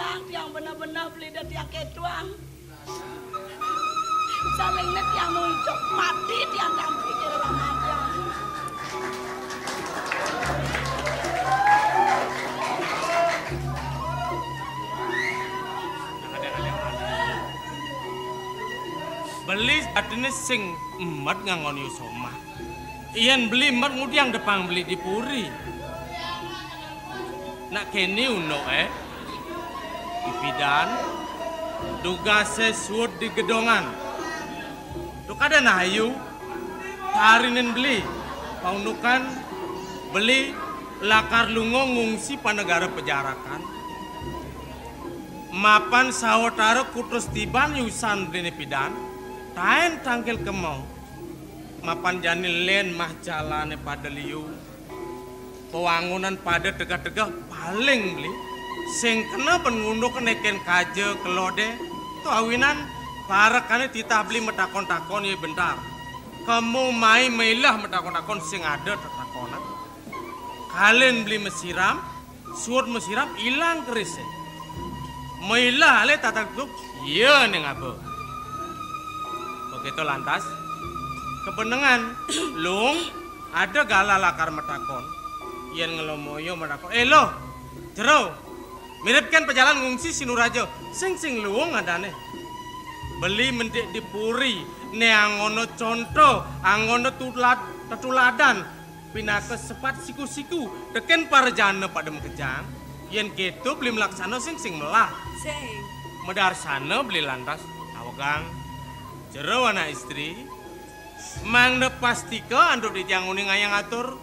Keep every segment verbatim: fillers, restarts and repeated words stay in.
Tiang bener-bener beli deh tiang ketuang. Saling ne tiang nuncuk mati tiang tampi kira lama tiang. Beli artine sing emet ngangon yu somah. Yen beli emet ngudiang depang beli di puri. Nak keni uno eh. Ipidan. Dugase suud di gedongan. Tukada nayu. Tarinen beli. Paundukan beli lakar lungo ngungsi panegara pejarakan. Mapan sawetara kutus tiban yusan dene pidan, taen tangkil kemo. Mapan jani len mah jalane pada liu. Pewangunan pada tegah-tegah paling beli. Sing kena ben ngunduk neken kaja kelode. To awinan parekane titah beli metakon-takon ye bentar. Kemo mai mailah metakon-takon sing ada tetakonan. Kalen beli mesiram, suud mesiram ilang kerise. Mailah ale tatak tutup, iya ning aba. Begitu lantas, kebenengan, lung, ada galah lakar metakon. Yen ngelomoyo metakon, eh loh, jero, mirip kan pejalan ngungsi sinuraja, sing sing luung adane. Beli mendik di puri, ne angono contoh, angono tulad, tetuladan, pinaka sepat siku-siku, teken parajana pada makejang, yen keto beli melaksana sing sing melah. Sing. Medarsana beli lantas, awegang, jero anak istri, mangda pastika antuk titiang uning ayang atur,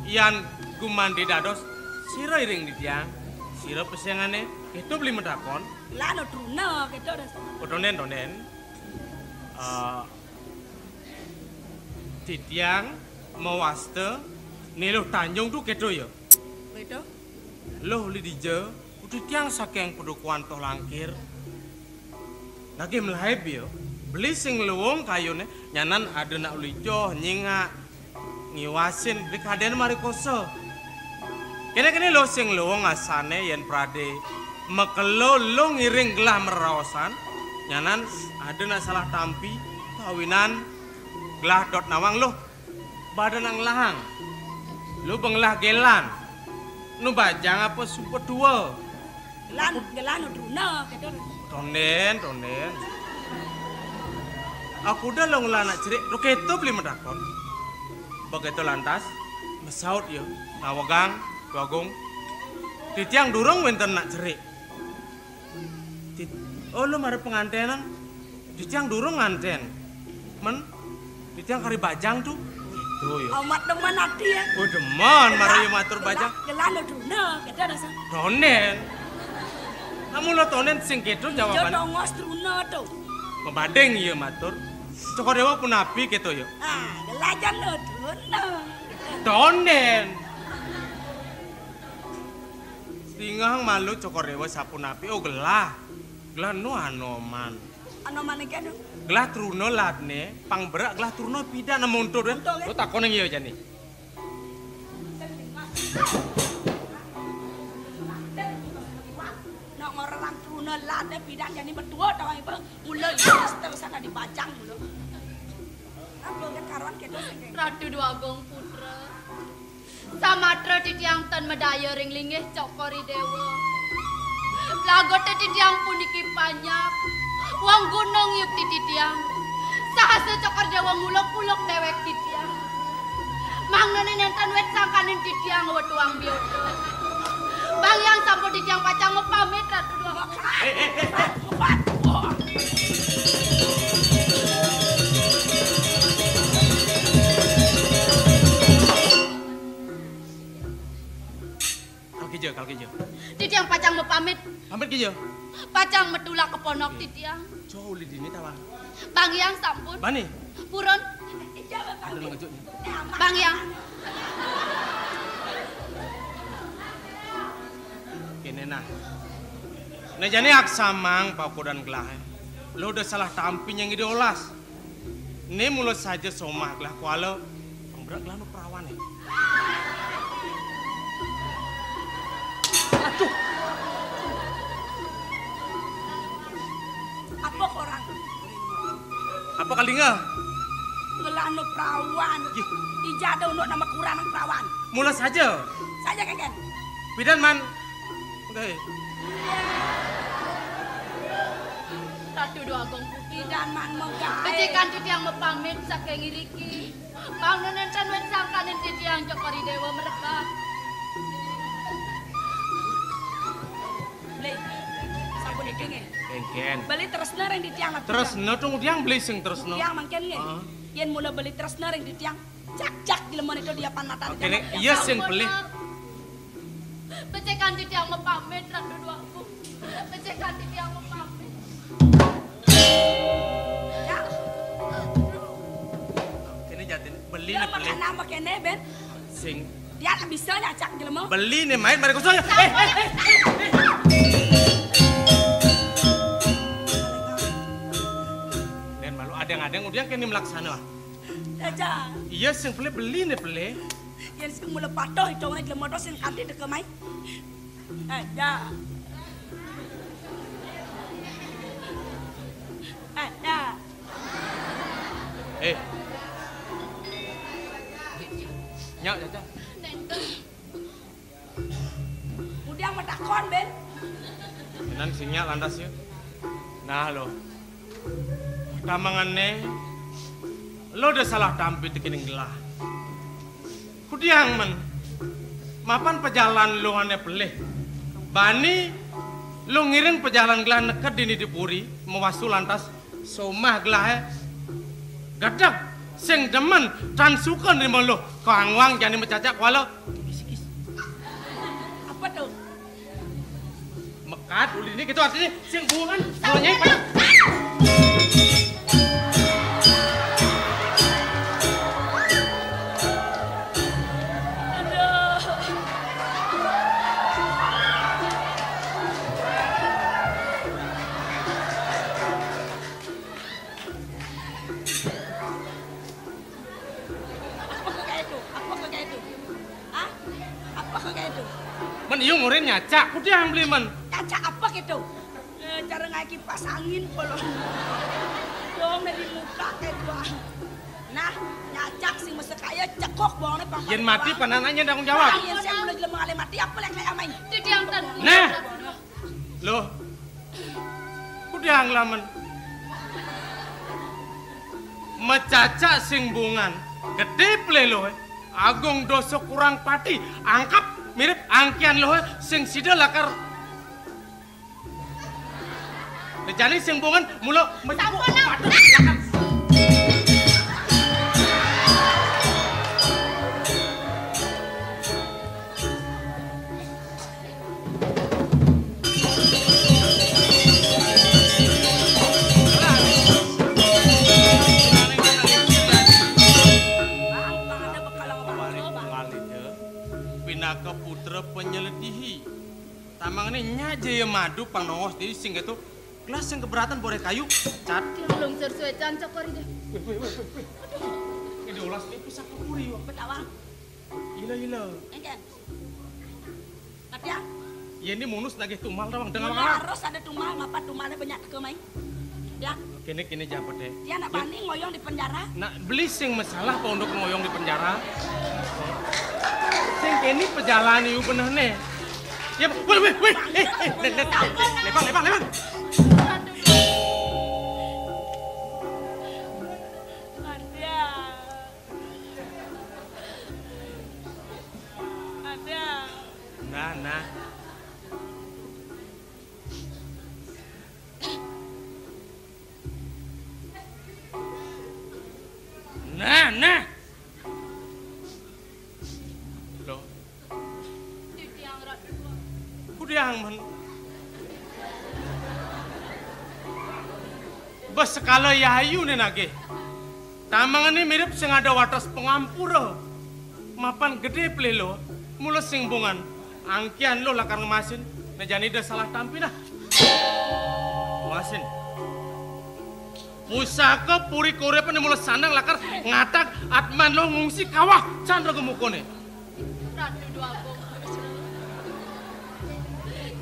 yan gumanti dados, sira iring titiang, sira pesengane, keto beli metakon. Lan truna keto das. Oh, tonden, tonden. Eh, titiang mawasta Niluh Tanjung tu keto ya. Keto. Loh, li dija, titiang saking Padukuhan Toh Langkir. Nagih mlaib ya. Beli sing luung kayune, nyanan ada nak uli joh, nyingak, ngiwasin, beli kaden mari kosa. Kene-kene lo sing luung asane yen prade makelo lo ngiring gelah meraosan, nyanan ada nak salah tampi, kawinan gelah dot nawang lo. Badan nang lahang. Lu bengelah gelan. Nu bajang apa sumpah tua? Gelan, gelan nu truna, keto. Tonden, tonden. Aku udah lo ngelah nak cerik, lu keto beli medakon. Begitu lantas, mesaut ya, ngawegang, Tuagung. Titiang durung wenten nak cerik. Tit-, oh, lu mara pengantenan? Titiang durung nganten. Men, titiang kari bajang tu. Itu ya. Amat demen ati ya. Oh, demen, mara ya matur bajang. Gelah, gelah lo truna, keto dasar. Tonden. Kamu lo tonden sing keto jawaban. Dongos truna tu. Mabading ya matur. Cokor Dewa punapi keto ya. Ah, gelah jan lo truna. Tonden. Tingah malu Cokor Dewa sapunapi, oh gelah. Gelah nu Anoman. Anoman iki anu. Gelah truna ladne, pang berak gelah truna pidan muntur kan. Muntur, kan? Lo takon yang iya jani. Nak ngorang truna ladne pidan jani metua tawang ibu. Mula iya terusan dibajang mula. Apa kan karuan kita sing. Ratu Dwagung Putra. Samatra titiang tan madaya ring linggih Cokor I Dewa. Lagote titiang puniki panjak. Wong gunung yukti titiang. Sahasa Cokor Dewa nguluk-uluk dewek titiang. Mangdane nenten wit sangkaning titiang wetuang biota. Bang Hyang sampun titiang pacang mapamit, Ratu Dwagung. Eh, eh, eh, eh. Kal kija, kal kija. Titiang pacang mapamit. Pamit kija. Pacang matulak ka ponok titiang. Jo uli dini tawang. Bang Hyang sampun. Bani. Purun. Ada nang ngejuk. Bang Hyang. Kene nah. Nah jane aksamang pakodan gelah. Lo udah salah tampi nyang ide olas. Né mula saja somah gelah kuala, pang berat gelah nu perawané. Aduh. Apa kalinga? Ngelah nu perawan. Ih. Ija ada unduk nama kurang perawan. Mula saja. Saja, Keken. Pidan man. Oke. Ratu Dua Agung Putra. Pidan man menggae. Becikan titiang mapamit saking iriki. Pang nenten wit sangkaning titiang Cokor I Dewa mrekat. Beli. Sampun iki nggih. Kengken. Beli tresna ring titiang lah. Tresna to ngudiang beli sing tresna. Ngudiang mangkin nggih. Heeh. Yen mula beli tresna ring titiang, jak-jak jlemane to diapan matan. Oke, titiang. Nek iya sing beli. Becikan titiang mapamit, Ratu Dua Agung. Becikan titiang mapamit. Ya. Kene jatin beli. Lah, nih beli. Makan apa kene, Ben? Sing. Dia tak bisa nyacak jelema. Beli nih main mari kosong. Eh, eh, eh, eh, eh. Den malu adeng-adeng udah kene melaksana. Jaja. Iya sing beli beli nih beli. Yen sing mula patuh hitungane jelema to sing kanthi teka mai. Eh, ya. Eh, ya. Eh. Nyak, Caca. Udah matakon, Ben. Tenan sing nyak lantas ya. Nah, lo. Kamangane lo udah salah tampi tekening gelah. Kudiang men. Mapan pejalan lo ane pelih. Bani lo ngiring pejalan gelah neked dini di puri, mewasu lantas somah gelahe. Gedeg sing demen tan suka nrima lo kangwang jani mecacak kuala. Apa tuh? Mekat, ulih ini gitu artinya sing buungan. Buungannya apa? Aduh. Apa kagak itu? Apa kagak itu? Hah? Apa kagak itu? Men iya ngurin nyacak, kudiang beli men. Nyacak apa gitu? Eh, cara ngae kipas angin kolo. Dong dari muka kayak gua. Nah, nyacak sing mesek kaya cekok bawangnya pang. Yen mati panananya tanggung jawab. Yen sing mulai jelema ale mati apa lek kayak main? Titiang tan. Nah. Loh. Kudiang lamen. Mecacak sing bungan. Gede plelo, eh. Agung dosa kurang pati. Angkep mirip angkian lo, eh. Sing sida lakar. Jani sing bungan mula mecacak. Sampun, Nang. Pinaka putra penyeledihi. Tamangane nyak jaya madu pang nongos diri sing ketu. Gelas sing keberatan boreh kayu. Cat. Tiang lungsur suecan cokor ide. Weh, weh, weh, weh, weh. Aduh. Ini olas ni pusaka puri, wah. Betawang. Ila, ila. Engken. Katya? Iya, ini munus nagih tumal tawang. Dengan harus ada tumal, ngapa tumalnya banyak teka mai? Ya. Kene, kene jampete. Ya, nak bani ngoyong di penjara. Nak beli sing masalah apa untuk ngoyong di penjara? Sing kene pejalan iu beneh ne. Ya, weh, weh, weh. Eh, eh, le-, le-, le-, lebang, lebang, lebang. Katya. Katya. Nah, nah. Nah, nah. Loh. Kudiang men. Bes sekala yayu ne nagih. Tamangane mirip sing ada wates pangampura. Mapan gede pelih lo, mula sing bungan. Angkian lo lakar ngemasin, ne jani da salah tampi nah. Ngemasin. Pusaka puri kurep ne mula sandang lakar ngatak atman lo ngungsi kawah can raga mukane. Ratu Dwagung.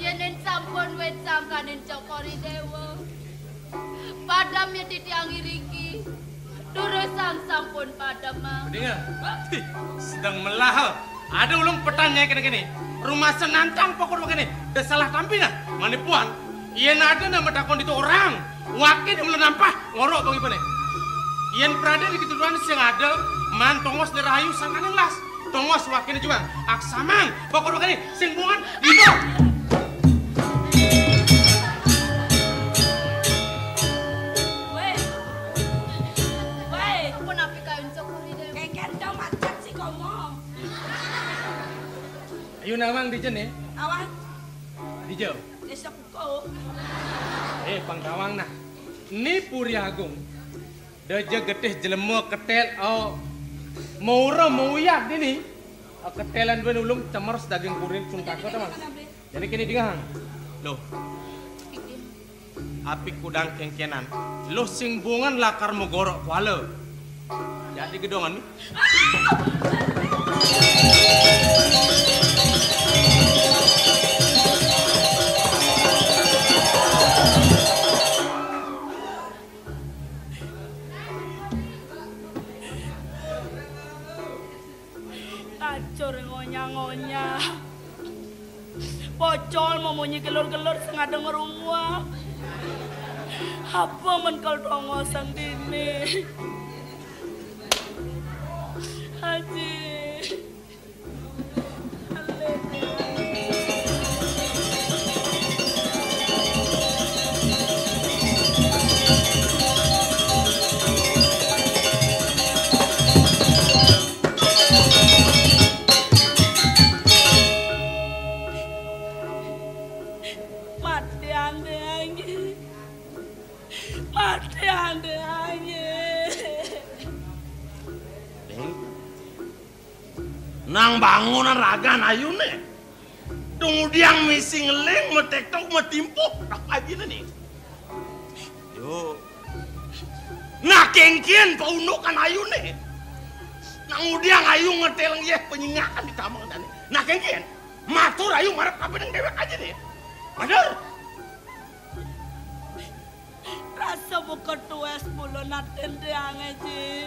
Yenin sampun wit sangkaning Cokor I Dewa. Padem ya titiang iriki. Durusang sampun padem, Mang. Dingeh. Sedeng melah. Ada ulun petan nyai kene-kene. Rumah senantang pokok kene. Da salah tampi nah. Mane puan. Yen ada nama takon ditu orang. Wakin ulun nampah ngorok bang ipane. Yen prade di kituduran sing ada, man tongos ni rahayu sangkaning las. Tongos wakine juang. Aksamang, pokok wakine sing bungan, ijo. Weh. Weh. Ampun, api kayun sekuri deh. Kengken dong macet si komo. Ayo nawang di jene. Awang. Di jo. Di sepuko. Eh, pangkawang nah. Ni Puri Agung. Deja getih jelema ketel, oh, maura mauyat dini. Oh, ketelan dua ulung cemer sedaging kurin sungkaka teman. Jadi kini dingahang. Loh. Api kudang kengkenan. Loh sing bungan lakar megorok kuala. Jadi gedongan ni. Kacur ngonyah-ngonyah. Pocol memunyi gelur-gelur sing ada ngerunguang. Apa men kal tongosang dini? Haji. Matian deh anjing. Matian deh anjing. Ding. Nang bangunan ragan ayune. Dung udiang misi ngeling, metektok, metimpuh, tak ajine ning. Yo. Nah kengkien paundukan ayune. Nang udiang ayu ngeteleng yeh penyingakan di tamang tani. Nah kengkien matur ayu marep kapining dewek ajine. Matur. Rasa buka tuwes bulun atin tiange, Ji.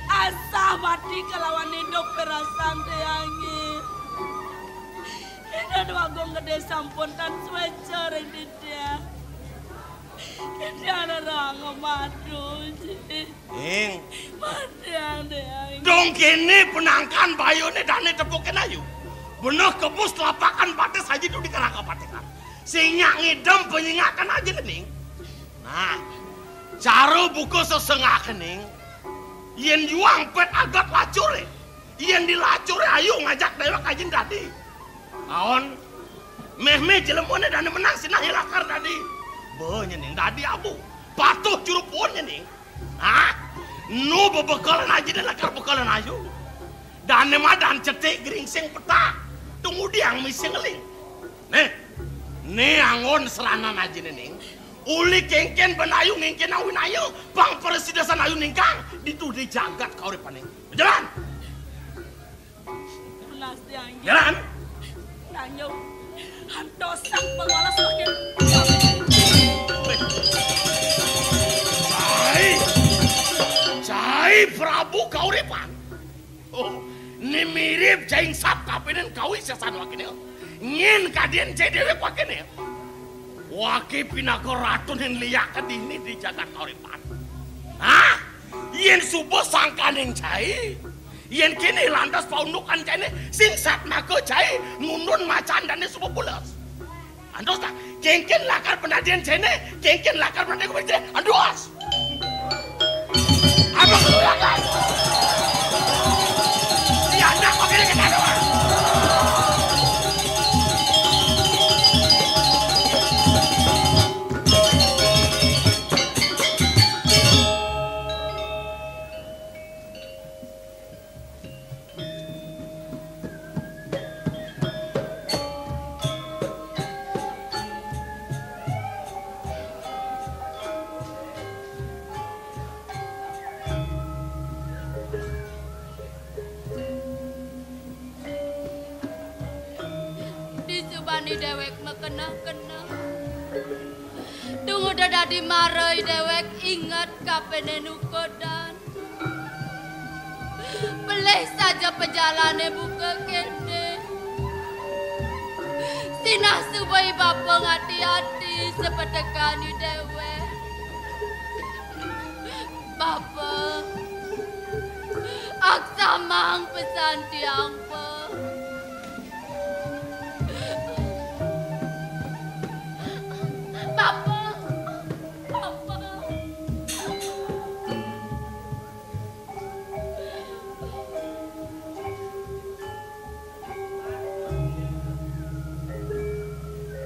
Asah mati kelawan idup perasan tiange. Ida Dwagung Gede sampun tan sueca ring titiang. Titiang nerang madu, Ji. Ning. Matiang, tiang. Dong kene penangkan bayune dane tepukin ayu. Beneh kebus telapakan batis aji tu di kerangka patikan. Sing nyak ngidem penyingakan aja ning. Nah, cara buka sesengak ning. Yen yuang pet agat lacure. Yen dilacure ayu ngajak dewek ajin dadi. Aon, meh-meh jelemone dane menang sinah lakar dadi. Be nyening dadi abu. Patuh juru puun nyening. Hah? Nu bebekelan ajine lakar bekelan ayu. Dane madan cetik geringsing petak. Tunggu diang misi ngeling. Nih, nih anggon seranan ajine ning. Uli kengken ben ayu ngengken awin ayu, pang presidesan ayu ningkang, ditu di jagat kauripaning. Jalan. Tunas tiang. Jalan. Tanyo. Antosan pengwalas makin. Cai. Cai Prabu kauripan. Oh, ni mirip jaing sap kapinen kawi sesan wakine. Nyen kadien cai dewek wakine. Waki pinaka ratunin liak dini di jagat kauripan. Hah? Yen suba sangkaning cai, yen kene lantas paundukan caine, sing satmaka cai nundun macan dane suba pules. Antos ta, kengken lakar penadian caine, kengken lakar penadian kuwi caine. Antos. Abang keluarga. Di anak kok kene kena doang. Disubani dewek makeneh-keneh. Tung Udah dadi marai déwék inget kapining ukedan. Pelih saja pejalané buka kéné. Sinah suba i bapa ngati-ati sapetekan i déwék. Bapa, aksamang pesan tiang, Pa. Bapa, Bapa.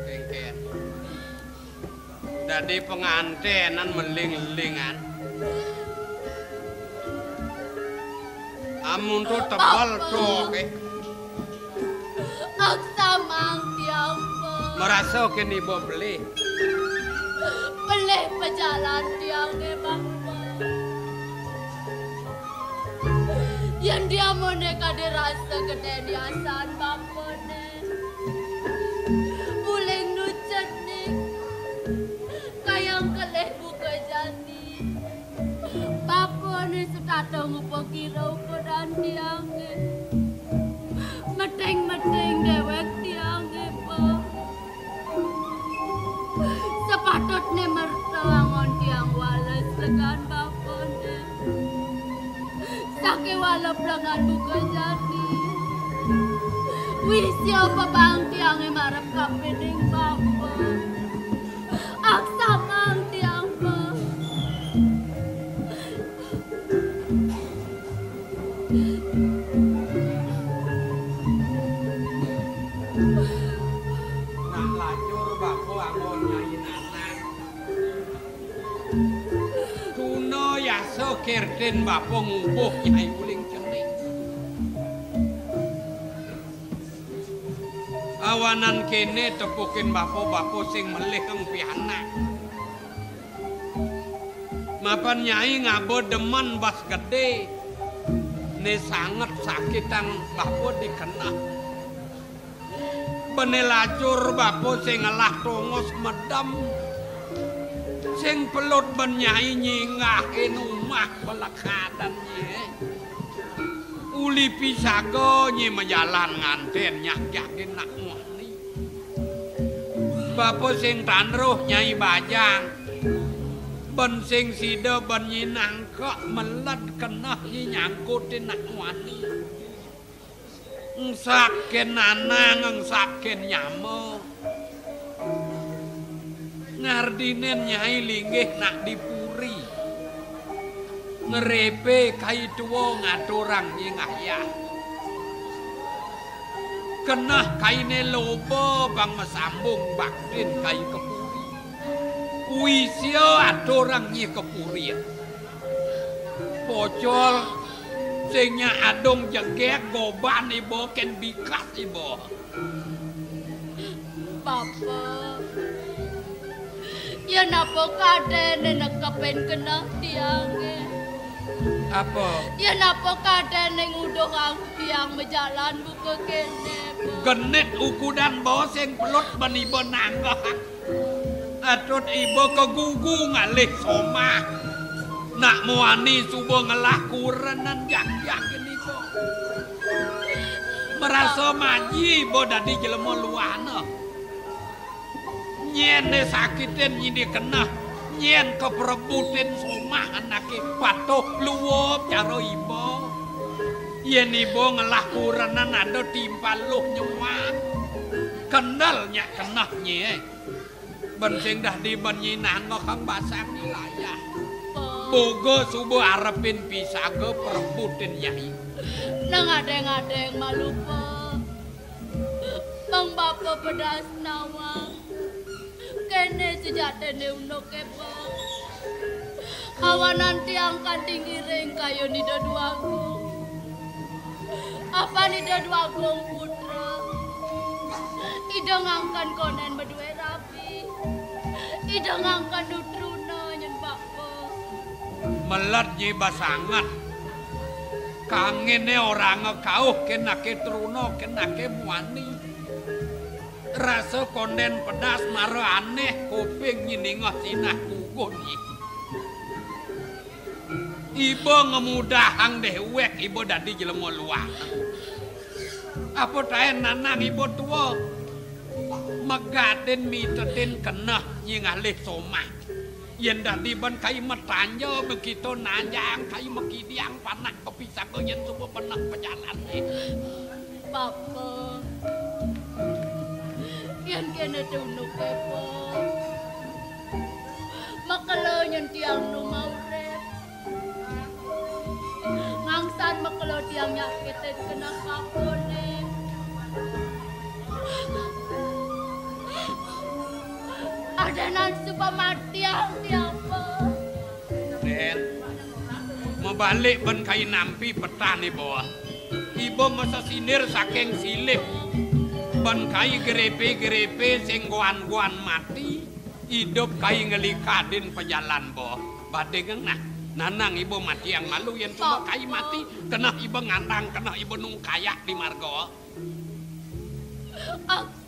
Kéngkén. Dadi panganténan meling-elingan. Amun to tebel. Bapa. Toké. Aksamang tiang, Pa. Marasa kén iba pelih. Pelih pejalan tiangé, Bapa. Yén diamuné kadi rasa gedén yasan Bapané. Buling nu cenik. Kayang kelih buka jani. Bapané setata ngupa kira ukedan tiangé. Meting-meting déwék tiangé, Pa. Sepatutné merta angon tiang wales legan Bapané. Sakéwala plengan buka jani. Wih, sia pabang tiangé marep kapining Bapa. Aksamang tiang, Pa. Nak lacur bapa anggon nyai nanang. Tuna yasa kirtin bapa ngubuh nyai uling cenik. Awanan kéné tepukin bapa, bapa sing melih eng pianak. Mapan nyai ngaba demen bas gedé, né sanget sakitang bapa dikeneh. Bené lacur bapa sing ngelah tongos medem, sing pelud ben nyai nyinggahin umah pelekadan nyai. Uli pisaga nyai majalan ngantén nyagyakin nak muani. Bapa sing tanruh nyai bajang, ben sing sida ben nyai nangkek meled keneh nyai nyangkutin nak muani. Engsap kén nanang, engsap kén nyama. Ngardinin nyai linggih nak di puri. Ngrépé kai tua ngaturang nyai ngayah. Keneh kainé loba pang masambung baktin kai ka puri. Wisia aturang nyai ka puri. Pocol, sing nyak adung jegég goban iba kén bikas iba. Bapa, yén apa kadéné nekepin keneh tiangé? Apa? Yén apa kadéné nguduhang tiang majalan buka kéné, Pa? Genit ukudan ba sing pelud ben iba nanggehang. Atud iba kagugu ngalih somah. Nak muani suba ngelah kurenan jagjag iba. Marasa maji iba dadi jelema luana. Nyén né sakitin nyai dikeneh, nyén kaperebutin somah anaké patuh luep cara iba. Yén iba ngelah kurenan ada timpal luh nyuang. Kendel nyak keneh nyai. Ben sing dadi ben nyai nanggehang basang wilayah. Boga suba arepin pisaga perebutin nyai. Nang adéng-adéng malu, Pa. Pang bapa pedas nawang. Kéné sujatiné unduké, Pa. Awanan tiang kanti ngiring kayun Ida Dwagung. Apan Ida Dwagung Putra. Ida ngangken kondén madué rabi. Ida ngangken nu truna nyén bapa. Meled nyai basanget. Kanginé orahanga kauh kén anaké truna, kén anaké muani. Rasa konden pedas mara aneh, kuping nyi ningeh sinah kugun nyi. Iba ngemudahang déwék iba dadi jelema luah. Apa taén Nanang iba tua? Megadin mitetin keneh nyi ngalih somah. Yén dadi ban kai matanja, begitu nanjang kai makidiang panak pepisaka yén suba beneh pejalané. Bapa, yén kéné tunuké, Pa. Makelo nyén tiang nu maurip. Ngangsan makelo tiang nyakitin keneh bapané. Adanan suba matiang tiang, Pa. Dén, mabalik ban kai nampi petan iba. Iba masesindir saking silih. Ban kai gerepe-gerepe sing guan-guan mati, idup kai nglikadin pajalan ba. Badingang nah, Nanang iba matiang malu yén suba kai mati, keneh iba ngandang, keneh iba nungkayak di marga. Ak-